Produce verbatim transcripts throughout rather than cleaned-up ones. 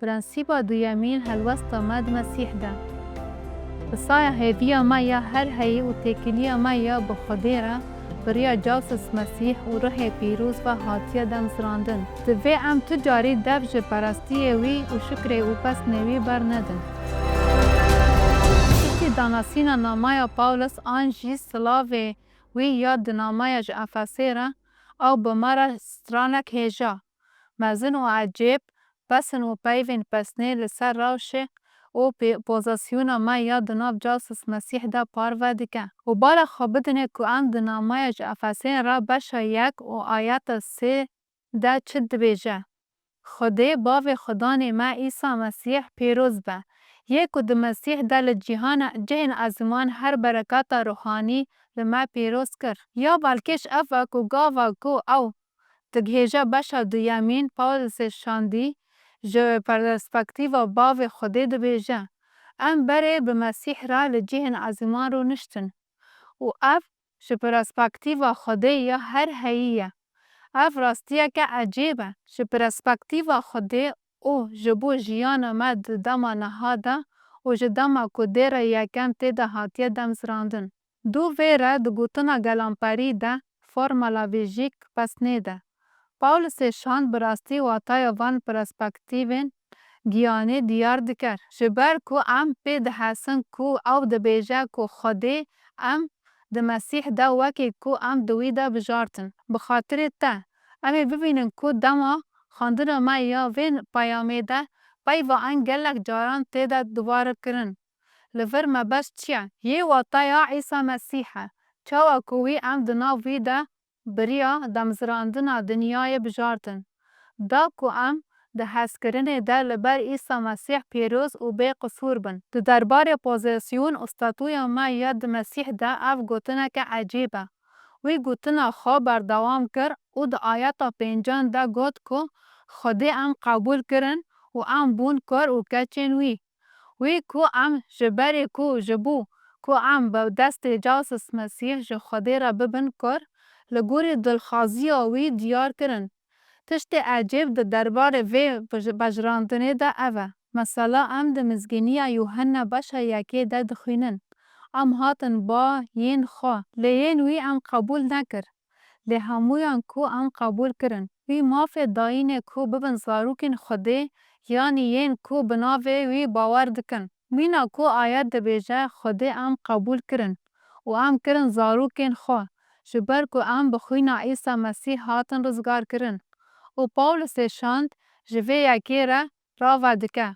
Prensîba duyemîn, helwesta me di Mesîh de. Bi saya hêviya me ya herheyî û têkiliya me ya bi Xwedê re, bi riya Cawsis Mesîh û Ruhê Pîroz ve hatiye demzirandin. Divê em tu carî dev ji perestiyê wî û şikrê û pesnê wî bernedin. Piştî danasîna namaya Pawlos an jî silavê wî ya di namaya ji Efesê re, ew bi me re stranek hêja, mezin û ecêb, pesn û peyvên pesnê li ser rewşê û pê-, pozisyona me ya di nav Cawsis Mesîh de parve dike. Û bala xwe bidinê ku em di namaya ji Efesê re beşa yek û ayeta sê de çi dibêje: Xwedê Bavê Xudanê me Îsa Mesîh pîroz be, yê ku di Mesîh de li cîhana, cihên ezîman her bereketa ruhanî li me pîroz kir. Ya balkêş ev e ku gava ku ew digihêje beşa duyemîn, Pawlosê şandî, ji perspektîfa Bavê Xwedê dibêje: Em berê bi Mesîh re li cihên ezîman rûniştin. Û ev ji perspektîfa Xwedê ya herheyî ye. Ev rastiyeke ecêb e. Ji perspektîfa Xwedê û ji bo jiyana me di dema niha de û ji dema ku dêra yekem tê de hatiye demzirandin. Dû vê re di gotina gelamperî de, formula vêjîk pesnê de, Pawlosê şand bi rastî wataya van perspektîvên giyanê diyar dikir. Ji ber ku em pê dihesin ku ew dibêje ku Xwedê em di Mesîh de wekî ku em di wî de bijartin. Bi xatirê te, em ê bibînin ku dema xwendina me ya vê peyamê de peyva en gelek caran tê de dubare kirin. Li vir mebest çi ye? Yê wataya Îsa Mesîh e. Çawa ku wî em di nav wî de bi riya demzirandina dinyayê bijartin, da ku em di hezkirinê de li ber Îsa Mesîh pîroz û bê qisûr bin. Di derbarê pozîsyon û statûya me ya di Mesîh de ev gotineke ecêb e. Wî gotina xwe berdewam kir û di ayeta pêncan de got ku Xwedê em qebûl kirin û em bûn kur û keçên wî. Wî ku em ji berê ku ji bo ku em bi destê Cawsis Mesîh ji Xwedê re bibin kur, li gorî dilxwaziya wî diyar kirin. Tiştê ecêb di derbarê vê bij-, bejrandinê de ev e. Mesela em di Mizgîniya Yuhenna beşa yekê de dixwînin: Em hatin ba yên xwe, lê yên wî em qebûl nekir. Lê hemûyan ku em qebûl kirin, wî mafê dayînê ku bibin zarokên Xwedê, yanî yên ku bi navê wî bawer dikin. Mîna ku ayet dibêje, Xwedê em qebûl kirin û em kirin zarokên xwe, ji ber ku em bi xwîna Îsa Mesîh hatin rizgarkirin. Û Pawlosê şand ji vê yekê re rave dike: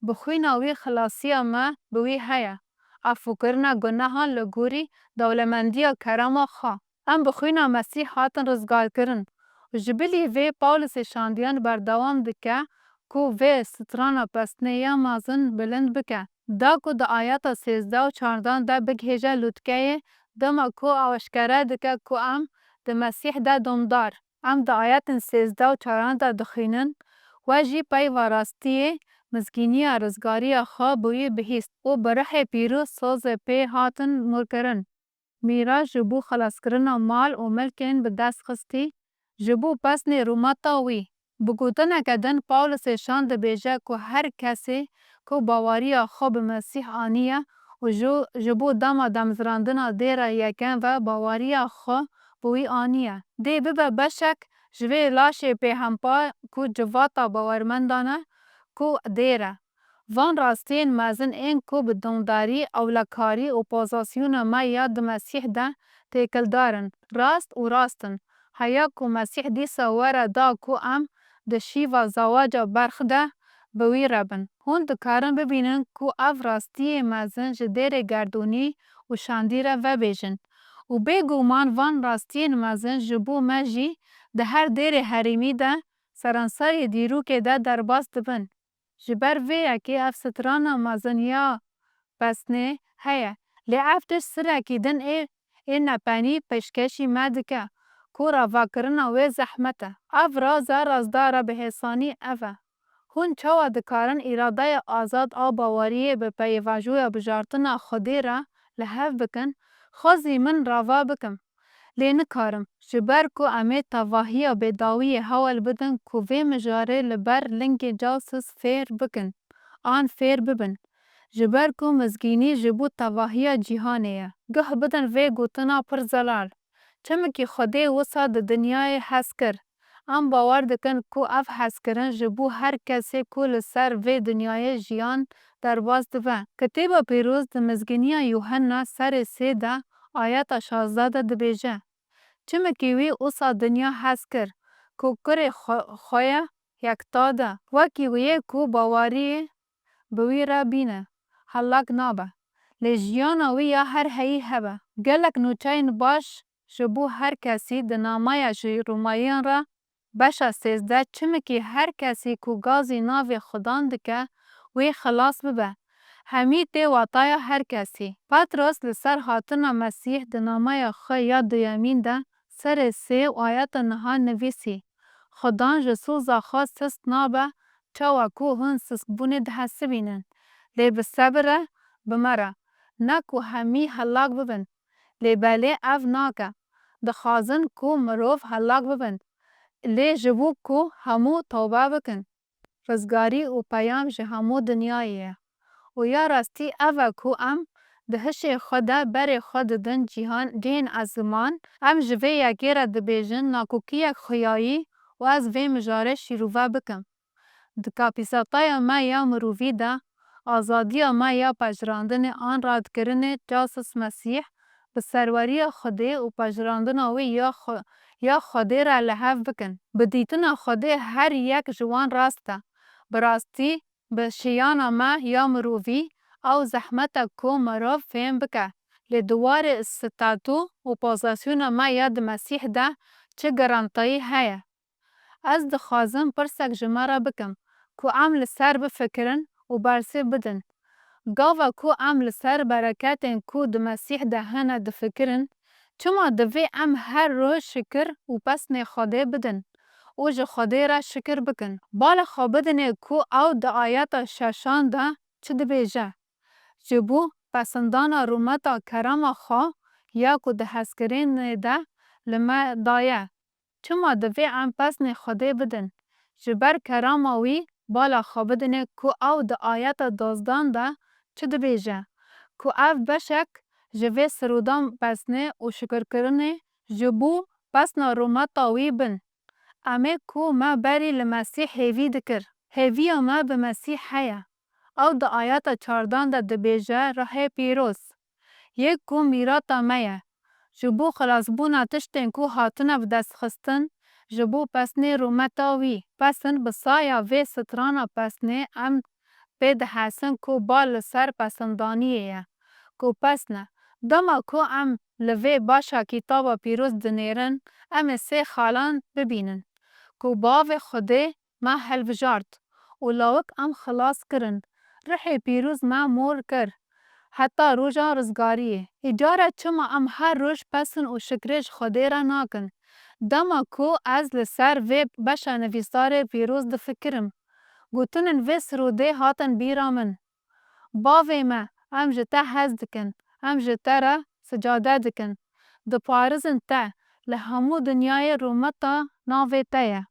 Bi xwîna wî xilasiya me bi wî heye, efûkirina gunehan li gorî dewlemendiya kerema xwe. Em bi xwîna Mesîh hatin rizgarkirin. Û ji bilî vê Pawlosê şandiyan berdewam dike ku vê strana pesnê ya mezin bilind bike. Da ku di ayeta sêzdeh û çardan de bigihêje lûtkeyê, dema ku ew eşkere dike ku em di Mesîh de domdar. Em di ayetên sêzdeh û çaran de dixwînin: We jî peyva rastiyê mizgîniya rizgariya xwe bi wî bihîst û bi Ruhê Pîroz sozê pê hatin nûrkirin. Mîra ji bo xelaskirina mal û milkên bi dest xistî, ji bo pesnê rûmeta wî. Bi gotineke din, Pawlosê şand dibêje ku her kesê ku baweriya xwe bi Mesîh aniye û ji, ji bo dema demzirandina dêra yekem ve baweriya xwe bi wî aniye, dê bibe beşek ji vê laşê pêhempa ku civata bawermendan e ku dêr e. Van rastiyên mezin ên ku bi domdarî, ewlekarî û pozisyona me ya di Mesîh de têkildar in, rast û rast in. Heya ku Mesîh dîsa were da ku em di şîva zewaca berx de bi wî re bin. Hûn dikarin bibînin ku ev rastiyê mezin ji dêrê gerdûnî û şandî re vebêjin. Û bêguman van rastiyên mezin ji bo me jî di her dêrê herêmî de seranserê dîrokê de derbas dibin. Ji ber vê yekê ev strana mezin ya pesnê heye. Lê ev tişt sirekî din ê, ê nepenî pêşkêşî me dike ku ravakirina wê zehmet e. Ev raza razdar e, bi hêsanî ev e: Hûn çawa dikarin îradeya azad a baweriyê bi peyvajoya bijartina Xwedê re li hev bikin? Xwezî min rava bikim. Lê nikarim, ji ber ku em ê tevahiya bêdawiyê hewl bidin ku vê mijarê li ber lingê Cawsis fêr bikin an fêr bibin. Ji ber ku mizgînî ji bo tevahiya cîhanê ye. Guh bidin vê gotina pir zelal. Çimkî Xwedê wisa di dinyayê hez kir. Em bawer dikin ku ev hezkirin ji bo her kesê ku li ser vê dinyayê jiyan derbas dibe. Kitêba Pîroz di Mizgîniya Yuhenna serê sê de ayeta şazdeh de dibêje, Çimkî wî wisa dinya hez kir ku kurê xwe, xwe ye yekta de, wekî wê ku baweriyê bi wî re bîne, helak nabe, lê jiyana wî ya her heyî hebe. Gelek nûçeyên baş ji bo her kesî di nameya ji Romayiyan re beşa sêzdeh, çimkî her kesî ku gazî navê Xudan dike, wê xilas bibe. Hemî tê wataya her kesî. Petros li ser hatina Mesîh di nameya xwe ya duyemîn de serê sê û ayeta niha nivîsî, Xudan ji soza xwe sist nabe, çawa ku hûn sistbûnê dihesibînin, lê bi sebir e bi me re, ne ku hemî helak bibin. Lê belê ev nake. Dixwazin ku mirov helak bibin, lê ji bo ku hemû tewbe bikin. Rizgarî û peyam ji hemû dinyayê ye. Û ya rastî ev e ku em di hişê xwe de berê xwe didin cîhan, cihên eziman. Em ji vê yekê re dibêjin nakokiyek xuyayî û ez vê mijarê şîrove bikim. Di kapîsataya me ya mirovî de, azadiya me ya pejirandinê an radkirinê Casis Mesîh bi serweriya Xwedê û pejirandina wî ya xwe, ya Xwedê re li hev bikin. Bi dîtina Xwedê her yek ji wan rast e. Bi rastî, bi şiyana me ya mirovî, ew zehmet e ku mirov fêm bike, lê di warê statû û pozisyona me ya di Mesîh de çi garantiyî heye? Ez dixwazim pirsek ji me re bikim ku em li ser bifikirin û bersê bidin. Gava ku em li ser bereketên ku di Mesîh de hene difikirin, çima divê em her roj şikir û pesnê Xwedê bidin û ji Xwedê re şikir bikin? Bala xwe bidinê ku ew di ayeta şeşan de çi dibêje? Ji bo pesindana rûmeta kerema xwe ya ku di hezkirinê de li me daye. Çima divê em pesnê Xwedê bidin? Ji ber kerama wî bala xwe bidinê ku ew di ayeta dozdan de çi dibêje, ku ev beşek ji vê sirodan pesnê û şikirkirinê ji bo pesna rûmeta wî bin. Em ê ku me berî li Mesîh hêvî dikir. Hêviya me bi Mesîh heye. Ew di ayeta çardan de dibêje, Ruhê Pîroz, yê ku mîrata me ye, ji bo xilasbûna tiştên ku hatine bidestxistin, ji bo pesnê rûmeta wî. Pesin, bi saya vê strana pesnê em pê dihesin ku bal li ser pesindaniyê ye, ku pesn e. Dema ku em li vê başa Kitaba Pîroz dinêrin, em ê sê xalan bibînin, ku Bavê Xwedê me hilbijart û lawik em xilas kirin. Ruhê Pîroz me mor kir heta roja rizgariyê. Îcara çima em her roj pesin û şikrê ji Xwedê re nakin? Dema ku ez li ser vê beşa nivîsarê pîroz difikirim, gotinên vê sirodê hatin bîra min. Bavê me, em ji te hez dikin, em ji te re sicade dikin. Diparizin te, li hemû dinyayê rûmeta navê te ye.